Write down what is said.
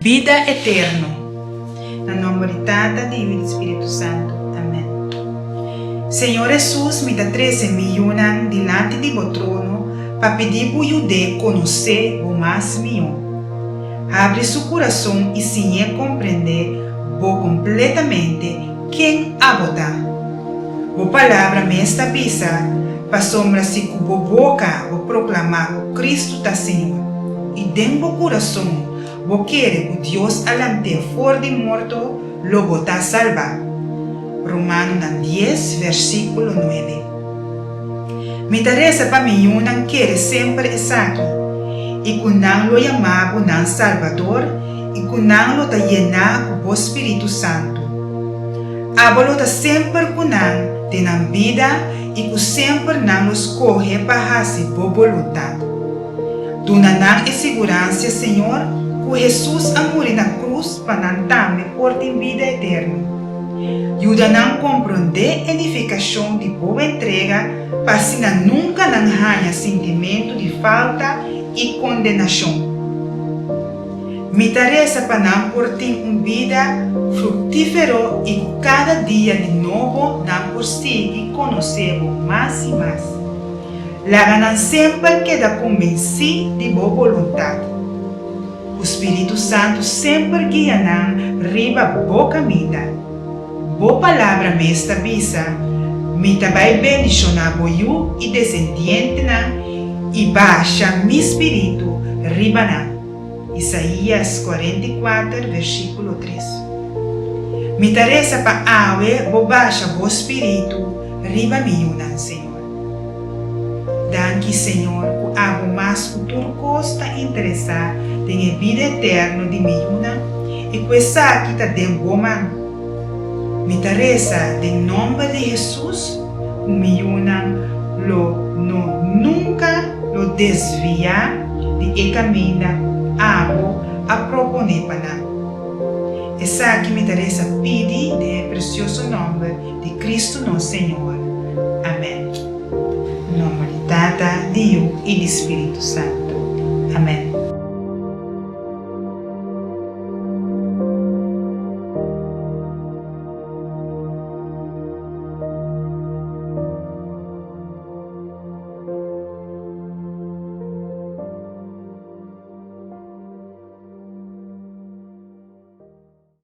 Bida eterno. Na nomber di Tata, di Yu i di Spiritu Santu. Amen. Señor Hesus, mi ta trese mi yunan dilanti di bo trono pa pidi bo yud'é konosé bo mas mihó. Habri su kurason i siñ'é komprendé bo kompletamente ken abo ta. Bo palabra mes ta bisa, Pasobra si ku bo boka bo proklamá ku Kristu ta Señor, i den bo kurason bo kere ku Dios a lant'é for di morto, lo bo ta salbá. Romanonan dies, versíkulo nuebe. Mi ta resa pa mi yunan kere semper esaki, i ku nan lo yama bo nan Salbador i ku nan lo ta yená ku bo Spiritu Santu. Abo lo ta semper ku nan den nan bida i ku semper nan lo skohe pa hasi bo boluntat. Duna nan e siguransia, Señor, ku Hesus a muri na krus pa nan tambe por tin bida eterno. Yuda nan komprondé e nifikashon di bo entrega pa asina nunka nan haña sintimentu di falta i kondenashon. Mi ta resa pa nan por tin un bida fruktífero i ku kada dia di nobo nan por sigui konosé bo mas i mas. Laga nan semper keda konbensí di bo boluntat. Ku Spiritu Santu semper guia nan riba bo kaminda. Bo Palabra mes ta bisa, Mi ta bai bendishoná bo yu i desendientenan i basha mi spiritu riba nan. Isaías 44 versíkulo 3. Mi ta resa pa awe bo basha bo spiritu riba mi yunan, Señor. Danki Señor ku abo mas ku tur kos ta interesá den e bida eterno di mi yunan i ku esaki ta den bo man. Mi ta resa den nomber di Hesus ku mi yunan lo no nunka lo desviá di e kaminda ku abo a proponé pa nan. Esaki mi ta resa pidi den e presioso nomber di Cristo nos Señor. Amen. Nomber di Tata, di Yu i di Spiritu Santu. Amen.